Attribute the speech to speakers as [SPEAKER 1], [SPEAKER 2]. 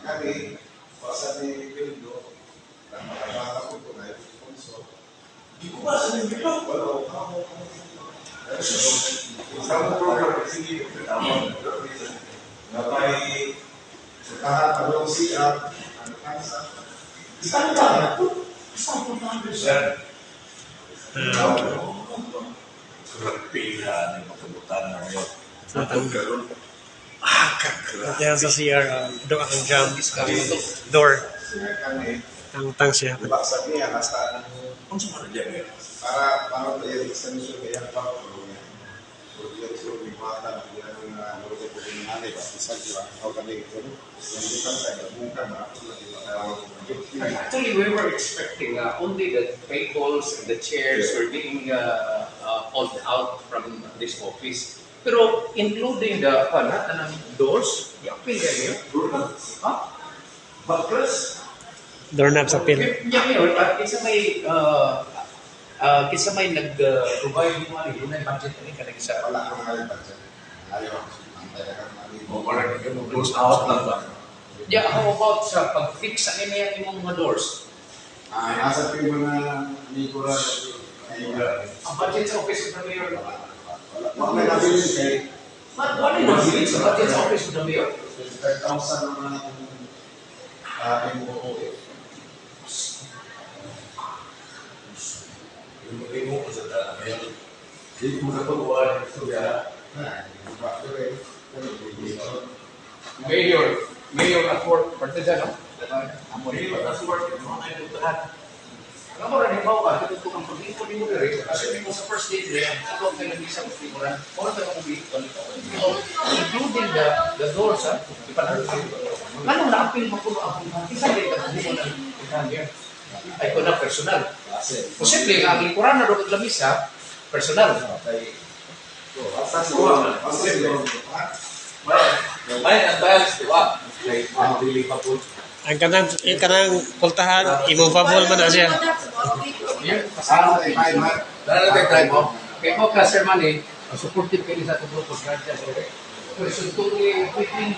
[SPEAKER 1] Kami, basa ni Pildo, nakakabata ko ito na yung sponsor.
[SPEAKER 2] Di ko ba sa ninyo?
[SPEAKER 1] Wala ko. Sa mga program, sige, na may sa tahan, palong siya, ang kansa.
[SPEAKER 2] Isang ba? Isang puntahan
[SPEAKER 3] Sir. Pila ni makabutan na ngayon. Karon. Ah, kagra.
[SPEAKER 4] Diyan sa CR, do ang jam, ang door.
[SPEAKER 1] Siya kami,
[SPEAKER 4] Tangtang siya.
[SPEAKER 1] diba sa niya, nasa
[SPEAKER 3] Unsa man diyan ngayon?
[SPEAKER 1] Para para tayo extension kaya pa ko niya. Pero yung may bata na yung mga loro ko ng nanay ba isa di ba? Ako kami ito. Yung bukan sa bukan ba ako lagi matawag ko.
[SPEAKER 5] Actually, we were expecting only the tables and the chairs were being pulled out from this office. Pero including the ano, tanang doors, yapin kayo. Ha?
[SPEAKER 2] Baklas.
[SPEAKER 4] Doorknob sa pin.
[SPEAKER 5] Yeah, mayor, kinsa may kinsa may nag-provide mo ani dunay budget ani kanang sa
[SPEAKER 1] Wala akong mga budget. Ayaw ako sa antay ka mali.
[SPEAKER 3] O parang ikaw close out lang ba?
[SPEAKER 5] Yeah, how about sa pag-fix sa ini ang imong mga doors?
[SPEAKER 1] Ah, nasa pa yung mga amigo ra.
[SPEAKER 5] Ang budget sa office of the mayor.
[SPEAKER 1] Wala. Wala may nabilin kay
[SPEAKER 5] Wala na sa budget sa office of the mayor.
[SPEAKER 1] 25,000 naman ang MOOF.
[SPEAKER 3] Imo ko sa tanan ngayon. Di ko makapag-uwan ng istorya.
[SPEAKER 1] Ah, diba? Pero eh, pero,
[SPEAKER 5] Mayor, mayor at work, parte dyan, no? Amo
[SPEAKER 3] Hindi
[SPEAKER 5] rin.
[SPEAKER 3] pa sa work, mga kayo puntahan.
[SPEAKER 5] Alam mo rin, ikaw ka, ito kang pag-ipon mo rin. Kasi mo sa first day rin, ako ang kailan isa mo likuran, or ka kung ipon ito. Including the doors, ha? Ipanalo. Ngano na-appeal mo kuno ang isa din ka mo na puntahan niya. Ay ko na personal.
[SPEAKER 1] Kasi,
[SPEAKER 5] Posible nga ang likuran na doon lamisa, personal.
[SPEAKER 1] kay asa siguro, asa siguro.
[SPEAKER 3] May ang tiles, di ba? Kay dili pa po.
[SPEAKER 4] Ang kanang, yung kanang pultahan, imong pabol man na siya.
[SPEAKER 1] Ah, okay, fine, man.
[SPEAKER 3] Dala na tayo try mo.
[SPEAKER 5] Kay mo ka Sir Manny, supportive kayo sa atong grupo sa Radya. Pero suntong ni Queen